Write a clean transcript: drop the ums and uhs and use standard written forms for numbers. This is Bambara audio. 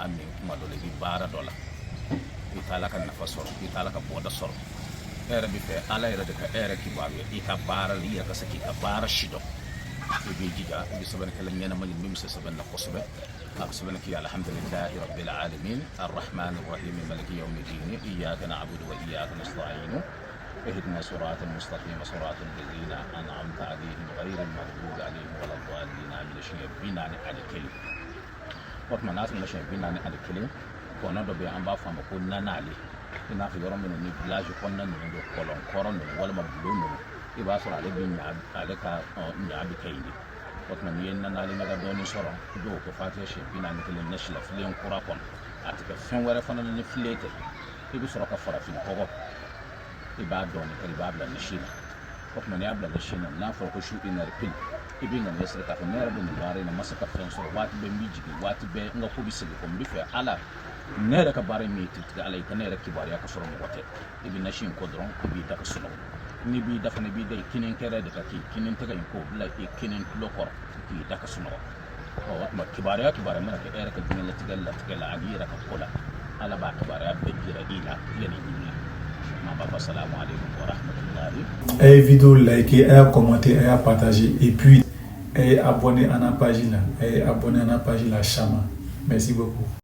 Maa min, kuma dɔ la, i bɛ baara dɔ la, i t'a la ka nafa sɔrɔ, i t'a la ka bɔda sɔrɔ, e yɛrɛ bɛ fɛ Ala yɛrɛ de ka e yɛrɛ kibaruya i ka baara la, i yɛrɛ ka se k'i ka baara sidɔn, i b'i jija, i bɛ sɛbɛnnikɛla ɲɛnama ɲini min bɛ se sɛbɛn na kosɛbɛ. A bɛ sɛbɛnni kɛ: alhamdulillahi rabbil alamin arrahman arrahim maliki yawmiddin iyyaka na'budu wa iyyaka nasta'in اهدنا صراط المستقيم صراط الذين أنعمت عليهم غير المغضوب عليهم ولا الضالين آمين، siɲɛ 41. O tuma n'a tɛmɛna siɲɛ 41, kɔnɔ dɔ bɛ yen, an b'a fɔ a ma ko nanale. I n'a fɔ yɔrɔ minnu ni village kɔnɔna ninnu don, kɔlɔn kɔrɔ ninnu walima bulon ninnu, i b'a sɔrɔ ale bɛ ɲa, ale ka ɲa bɛ kɛ yen de. O tuma n'i ye nanale ɲaga dɔɔni sɔrɔ, i b'o kɛ fatiya siɲɛ 41 nasi la filen kura kɔnɔ. A tɛ kɛ fɛn wɛrɛ fana ni filen tɛ. I bɛ sɔrɔ ka farafin kɔgɔ, i b'a dɔɔni kɛ, i b'a bila nasi la. O tuma n'i y'a bila nasi na, n'a fɔra ko su une heure pile, i b'i ŋaniya siri k'a fɔ: ne yɛrɛ bɛ nin baara in na, n ma se ka fɛn sɔrɔ, waati bɛɛ n bɛ jigin, waati bɛɛ n ka ko bɛ segin kɔ, n bɛ fɛ Ala, ne yɛrɛ ka baara in min ye tigɛ, Ala, i ka ne yɛrɛ kibaruya ka sɔrɔ mɔgɔ tɛ. I bɛ nasi in kɔ dɔrɔn, i b'i da ka sunɔgɔ. N'i b'i da fana, i b'i da i kinin kɛrɛ de kan, k'i kinin tɛgɛ in k'o bila i kinin tulo kɔrɔ, k'i da ka sunɔgɔ. Ɔ, o tuma kibaruya kibaruya mana kɛ e yɛrɛ ka diɲɛlatigɛ latigɛ la ani i yɛrɛ ka ko la, Ala b'a kibaruya bɛɛ jira i la yanni i wuli. An b'a fɔ salamu aleykum wa rahmatulahi. A ye vidéo liker, a y'a commenter, a y'a partager et puis a ye abonné à la page là, a ye abonné à la page là Chama. Merci beaucoup.